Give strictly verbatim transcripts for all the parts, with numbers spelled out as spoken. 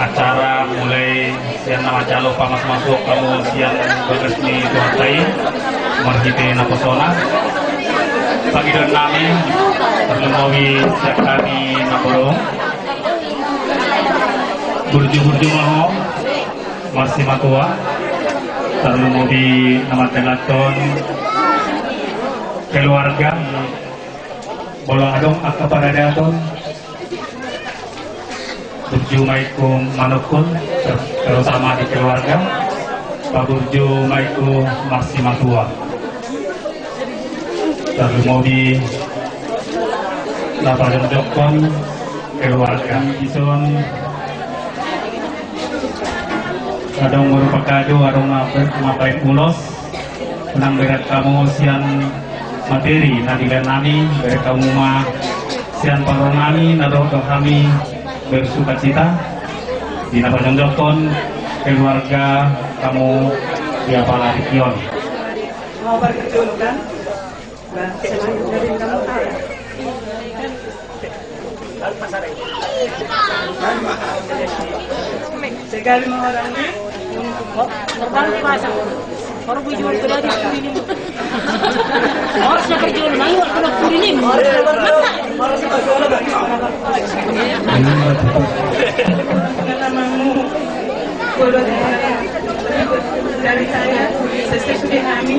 Acara mulai sian na manjalo pamasumasuon hamu sian bagas ni Tuhanta i marhite naposona. Pangidoan nami tarlumobi sian hami na borong. Burju-burju ma ho marsimatua, tarlumobi na mantelanton keluarga. Molo adong angka paradaton, burju ma ingkon manungkun, ter-, terutama di keluarga, paburju ma ingkon marsimatua. Tarlumobi na pajongjongkon keluarga. Dison adong boru Pakado, adong na ber-, na baen ulos. Unang bereng hamu sian materi na dibaen nami, bereng hamu ma sian parroha nami na dohot do hami bersukacita. Di na pajongjongkon keluarga hamu di apala tingki on. Mau pergi dulu kan? Ba, senang jadi kamu tahu. Segar mau orang ni. Terbang di masa. Baru gue jual ke dadi kuri ni. Harusnya kerja lu main, kalau kuri ni. Pengalamanmu. Dari saya, sesuai dengan kami,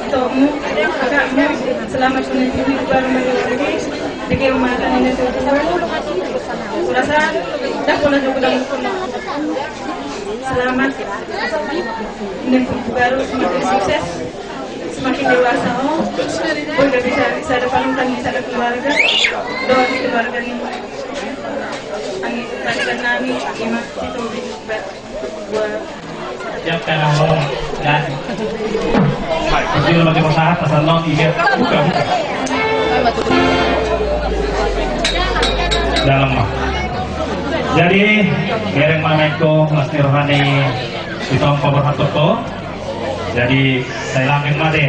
untukmu, kakakmu, selamat menempuh hidup baru menuju. Deke umatan ini tuh. Kurasa dah pola juga udah selamat. Ini baru semakin sukses, semakin dewasa. Oh, udah bisa, bisa ada panutan, bisa ada keluarga. Doa di keluarga ini. Angin tadi kan nami, ima itu. Siapkan yang mau dan kecil bagi masyarakat pesan non tiga buka buka dalam mah. Jadi bereng ma ingkon mas ni roha ni di tompa berhak toko. Jadi saya langsung mati.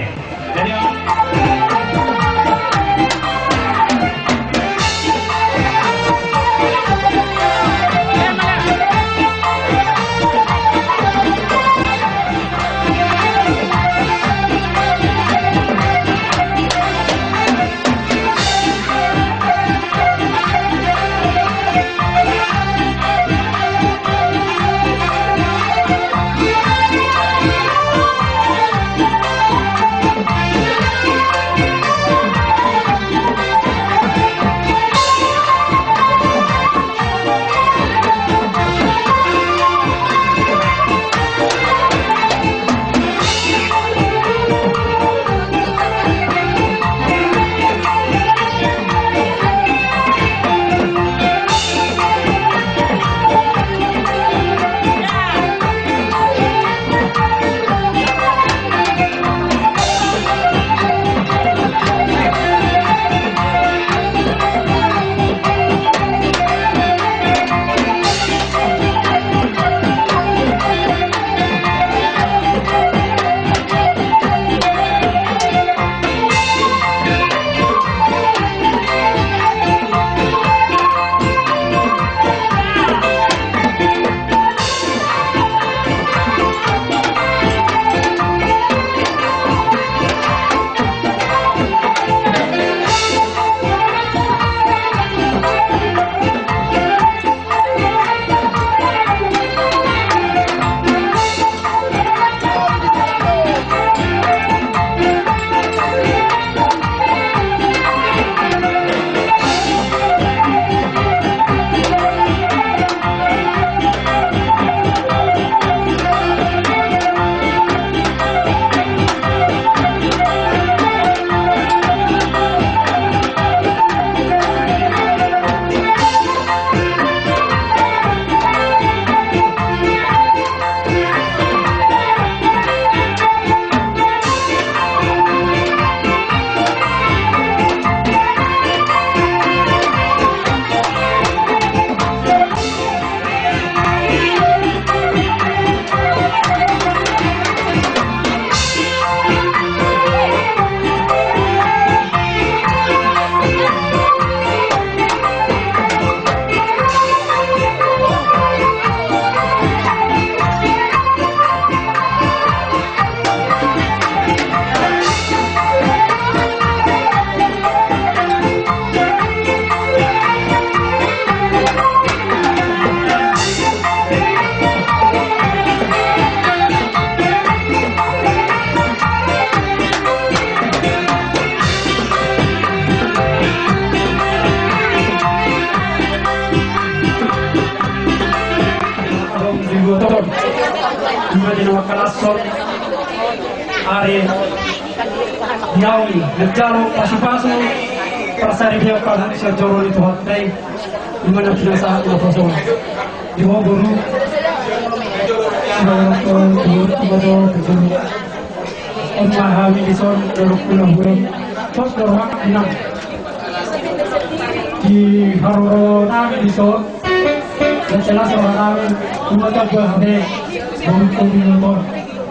Mati nama kalason. Ari yaoi menjalo pasu-pasu. Parsari dia pasu sian joro ni Tuhanta i. Di mana kita saat na pasu. Di bawah guru. Di bawah guru. Di bawah guru. Emma hami dison dorok pulang bulan. Pos dorok enam. Di haroro nami dison. Yang jelas orang tahu. Cuma tak buat hami. Bawang kopi nonton.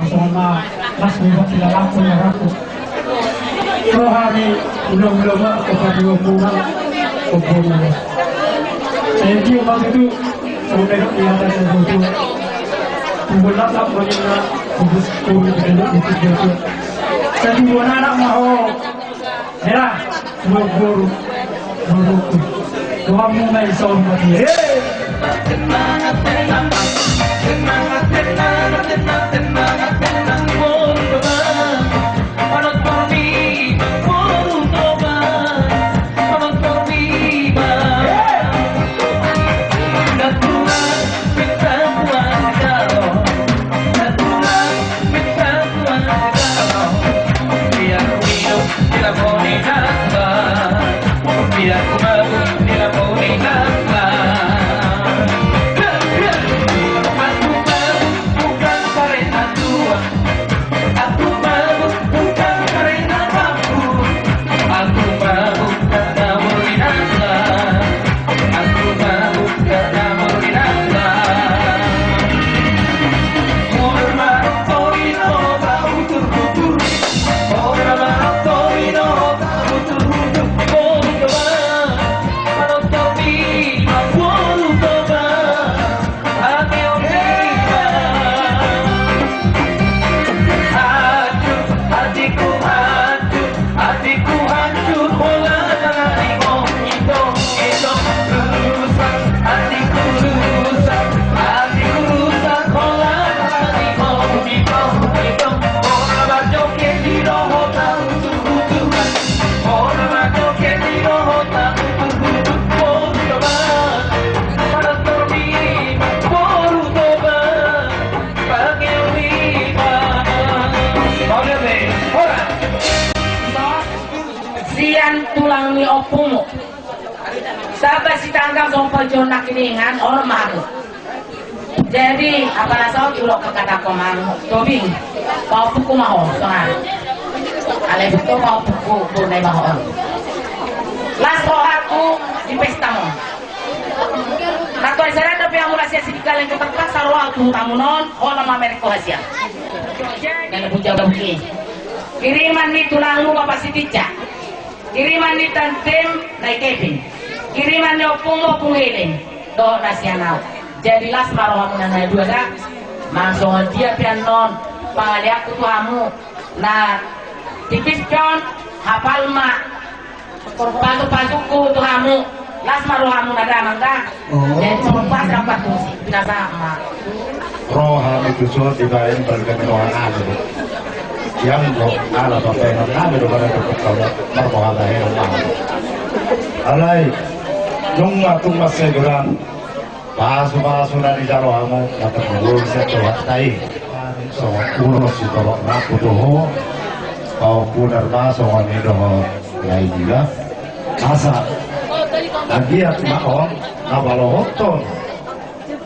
Asal na. Las memang tidak laku ya raku. Rohani. Ulang-ulang. Kepada orang. Kepada orang. Thank you, Bang Teguh. Sampai kelihatan saya betul. Tunggu lama bagaimana. Tunggu sepuluh menit itu betul. Saya tunggu anak mau. Hera, dua guru. Guru. Tuhan mau main sound buat dia. Sian tulang ni ompumu. Saba sitanggang sompal jolna kiningan, on ma hamu. Jadi, apala saut ulok kekatakom hamu. Tobing, paompungku ma ho, sonari. Alai betul paompungku, bona i ma ho on. Las rohangku di pesta on. Natoari sada dope hamu las sian sidigaling, terpaksa rohangku hamu non, holan ma merek ho hasian. Jadi, puja bagi. Kiriman ni tulangmu Bapak Sitinja. Kiriman ni tantem na i Kevin. Kiriman ni ompumu Ompung Helen. Dohot na sian au. Jadi las ma rohamuna na dua da. Manang songon dia pe annon pangaleanku tu hamu. Na tipis pe on, hapal ma. Pasu-pasungku tu hamu. Las ma rohamuna da, Amang da. Oh. Jadi, coba pas rapat tusi, binasaha ma. Roha ni tuson dibaen balga ni roha nami do. Yang do ala papaenon nami do, pada dapot kau marroha baenon nami. Alai, nunga tung maseguran. Pasu-pasu na dijalo hamu, na tergugul sian Tuhanta i. Songon ulos sitorop nangku tu ho. Paompunar ma songon i dohot. Lain juga. Asa. Anggiat ma on, na palohothon.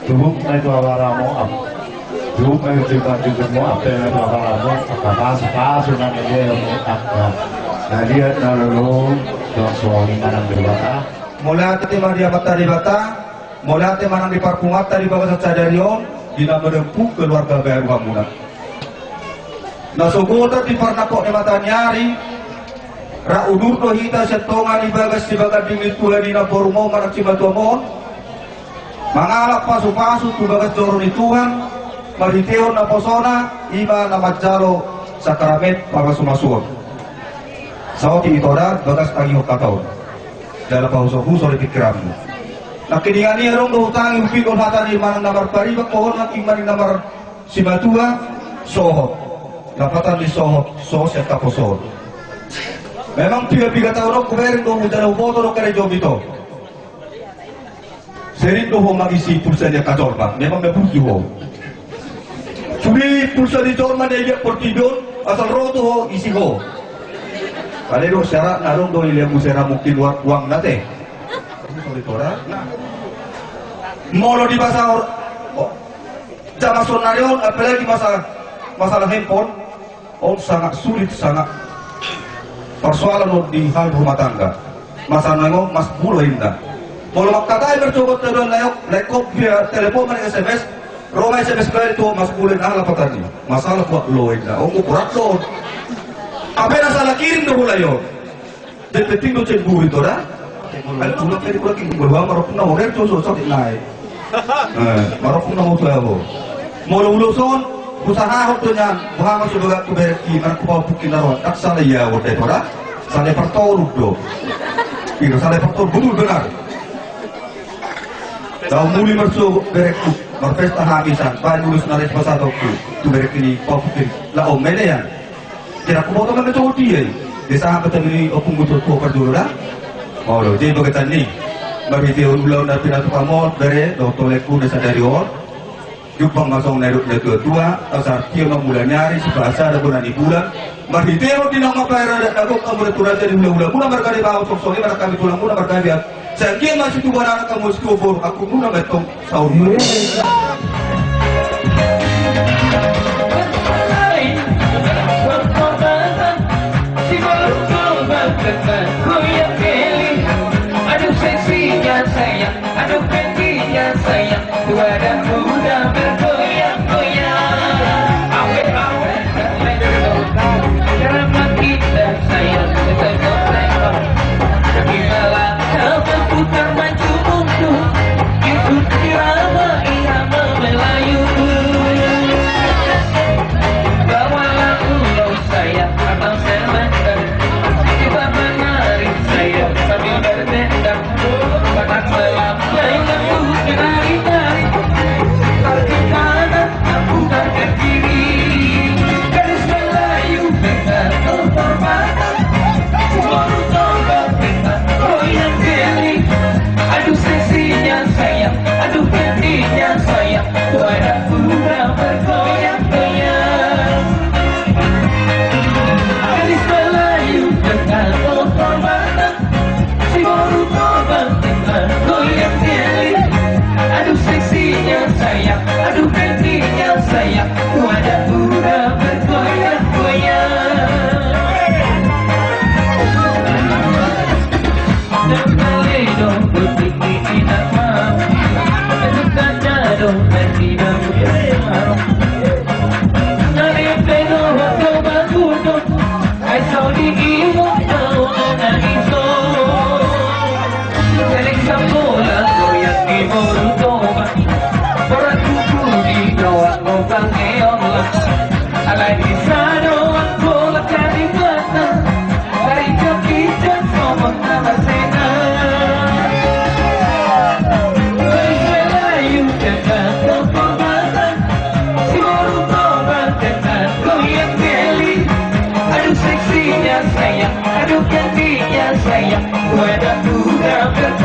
Tubuk ma i tu abaramu, am. Tubuk ma i tu panjujungmu, ampe ma i tu abaramu, angka pasu-pasu na nilehonmu, angka na liat na lolo, tong songon i ma nang Debata. Mauliate ma di Amanta Debata, mauliate ma nang di parpunguanta di bagasan sadari on, di na menempuh keluarga baru hamuna. Na sogot di parnangkok ni mataniari, rap udur do hita sian tonga ni bagas sibaganding ni Tuhan i, namboru on manang simatuam on, mangalap pasu-pasu tu bagas joro ni Tuhan, marhitehon naposona, i ma na manjalo sakramen pamasu-masuon. Saotik ito da bagas tangihon hata on. Jala pahuso-huso di pikiranmu. Nangkiningan i adong do hutangi hupikol hata ni manang na marpariban, pohon nangkin manang na mar Simatua, sohot. Lapatan ni sohot, sohot sian taposohot. Memang piga-piga taon on hubereng do, hujalo huboto do karejo bito. Sering do ho mangisi pulsa ni angka jorba. Memang na burju ho. Pipul sadi jolma na ilia portibi on, asal ro tu ho, isi ho. Kali do syarat na adong do ilia muse ra mungkin uang na te. Molo di masa or-, oh, zaman sonari on, apalagi masa, masalah handphone, on sangat sulit, sangat persoalan on di hal rumah tangga. Masa na on, mas bulo inda. Molo mangkatai bercogot kedua na on, lekop via telepon, mana S M S, ro ma S M S kali tu mas bulo inda, ala patani. Masalah buat lo inda. Oh, berat lo. Apa yang salah kirim do mulai on. Jadi penting do cemburu itu dah. Kalau cuma kayak kurang kirim, gua marok na, oke, cocok, cocok, naik. Eh, marok na, mau saya, bo. Molo ulos on, usaha on tu nian, boha ma so bagak tu berek i, mana ku pau pukin na ro, tak salah ia, udah itu dah. Salah pertor do. Piro salah pertor, betul benar. Tau muli marso berekku, marpesta hami san, baen ulos na res pasahatku, tu berek i ni pau pukin, laho melean. Kira ku boto kan betul dia. Desa apa tadi ni opung betul tua parjolo dah. Molo, jadi bagatan ni. Marhite ulaon na pinatupa mol, bere, dohot toleku na sadari on. Jumpang ma songon na nidok ni na tua-tua, asal tio na mula ni ari, sipahasa na bona ni bulan. Marhite on di nama paera da dagok kamu na turan jadi hula-hula muna marga ni bawa soksongi, marga ni tulang muna marga ni. Sai anggiat ma situbuan anak hamu, situbuan boru, angkup muna ma tong saur. Aduh, seksinya sayang, aduh, seksinya sayang, tua dan muda bergoyang-goyang. Awet-awet. Aduh, seksinya sayang, aduh, cantiknya sayang, tua dan muda bergoyang-goyang. Gadis Melayu dengan motor Batak, si boru Toba dengan goyang-goyang. Aduh, seksinya sayang, aduh, cantiknya sayang, tua dan muda bergoyang-goyang. Alai di sada doang bola Kalimantan, dari Jakarta sama Marseille. Dari Melayu ke Kota Batam, si boru Toba dengan goyang geli. Aduh, seksinya sayang, aduh, cantiknya sayang, tua dan muda ber-